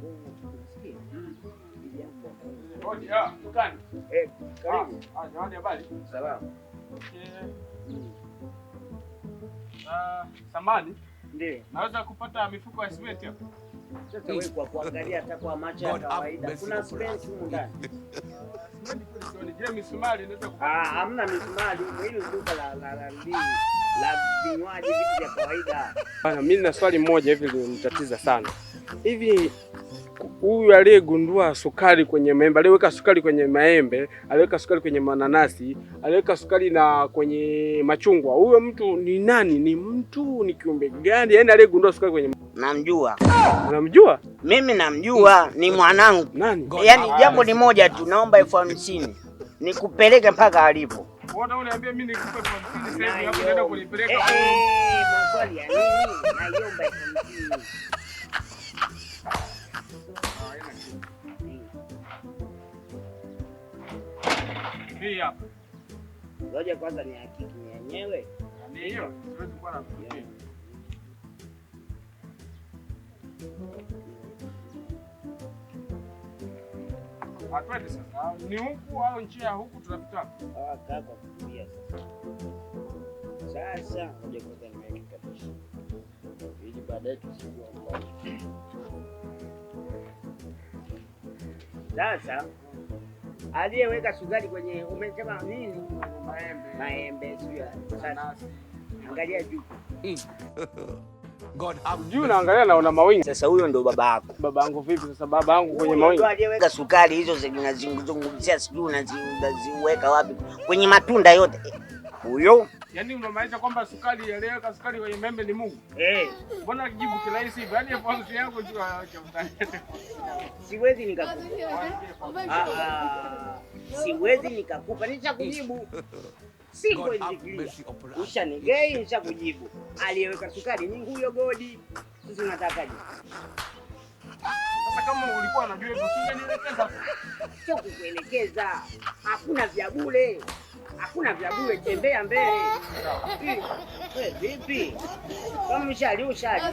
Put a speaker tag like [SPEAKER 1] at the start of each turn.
[SPEAKER 1] Ngumu, unasikia? Bibi yako.
[SPEAKER 2] Hodi, ah, dukani.
[SPEAKER 1] Eh, karibu.
[SPEAKER 2] Ah, jamani habari?
[SPEAKER 1] Salama.
[SPEAKER 2] Okay. Ah, samani,
[SPEAKER 1] Ndio.
[SPEAKER 2] naweza kupata mifuko ya simenti hapa?
[SPEAKER 1] Sasa wewe kwa kuangalia hata kwa macho ya
[SPEAKER 3] God have
[SPEAKER 1] kawaida
[SPEAKER 3] mercy
[SPEAKER 1] kuna
[SPEAKER 3] upon
[SPEAKER 1] simenti
[SPEAKER 3] us.
[SPEAKER 1] humu ndani.
[SPEAKER 2] Simenti kweli sioni. Je, misumari inaweza kupata?
[SPEAKER 1] Ah, hamna misumari humu, hili duka la vinywaji, vitu vya kawaida.
[SPEAKER 2] Bana, mimi nina swali moja hivi linanitatiza sana. Hivi huyu aliyegundua sukari kwenye maembe, aliyeweka sukari kwenye maembe, aliyeweka sukari kwenye mananasi, aliyeweka sukari na kwenye machungwa, huyo mtu ni nani? Ni mtu? Ni kiumbe gani? Yaani aliyegundua sukari kwenye
[SPEAKER 1] Namjua.
[SPEAKER 2] Unamjua?
[SPEAKER 1] Mimi namjua, ni mwanangu.
[SPEAKER 2] Nani?
[SPEAKER 1] Yaani jambo ni moja tu, naomba 50,000 nikupeleke mpaka alipo.
[SPEAKER 2] Wewe uniambia mimi nikupe 50,000 sasa hivi hapo naenda kunipeleka.
[SPEAKER 1] Eh, maswali ya nini? Naiomba 50,000.
[SPEAKER 2] Hii hapa.
[SPEAKER 1] Ngoja kwanza ni hakiki ni yenyewe.
[SPEAKER 2] Ni hiyo, siwezi kuwa na mtu. Atwende sasa. Ni huku au njia huku tunapita wapi?
[SPEAKER 1] Ah, kaa kwa kutulia sasa. Sasa ngoja kwanza niweke kabisa. Ili baadaye tusijue mbali. Sasa aliyeweka sukari kwenye umesema nini?
[SPEAKER 2] Maembe.
[SPEAKER 1] Maembe sio. Sasa
[SPEAKER 2] Nanasi.
[SPEAKER 1] angalia juu.
[SPEAKER 3] God have
[SPEAKER 2] Juu naangalia naona mawingu.
[SPEAKER 1] Sasa huyo ndo baba yako.
[SPEAKER 2] Baba yangu vipi sasa baba yangu kwenye
[SPEAKER 1] Huyo
[SPEAKER 2] mawingu?
[SPEAKER 1] ndo aliyeweka sukari hizo zinazungumzia sijui unaziweka wapi kwenye matunda yote. Huyo
[SPEAKER 2] Yaani unamaanisha kwamba sukari aliyeweka sukari kwenye maembe ni Mungu?
[SPEAKER 1] eh,
[SPEAKER 2] Mbona kijibu kirahisi hivi? Yaani 50,000 yangu juu ya
[SPEAKER 1] siwezi nikakupa. Ah, siwezi nikakupa, nishakujibu. Simple
[SPEAKER 3] God have
[SPEAKER 1] and clear.
[SPEAKER 3] mercy upon us.
[SPEAKER 1] Ushanigei, nishakujibu. Aliyeweka sukari ni huyo Godi. Sasa unatakaje?
[SPEAKER 2] Sasa kama ulikuwa unajua hivyo usingenielekeza.
[SPEAKER 1] Sio kukuelekeza, hakuna vya bure, hakuna vya bure. Tembea mbele. Wewe vipi? Kama mshali ushali.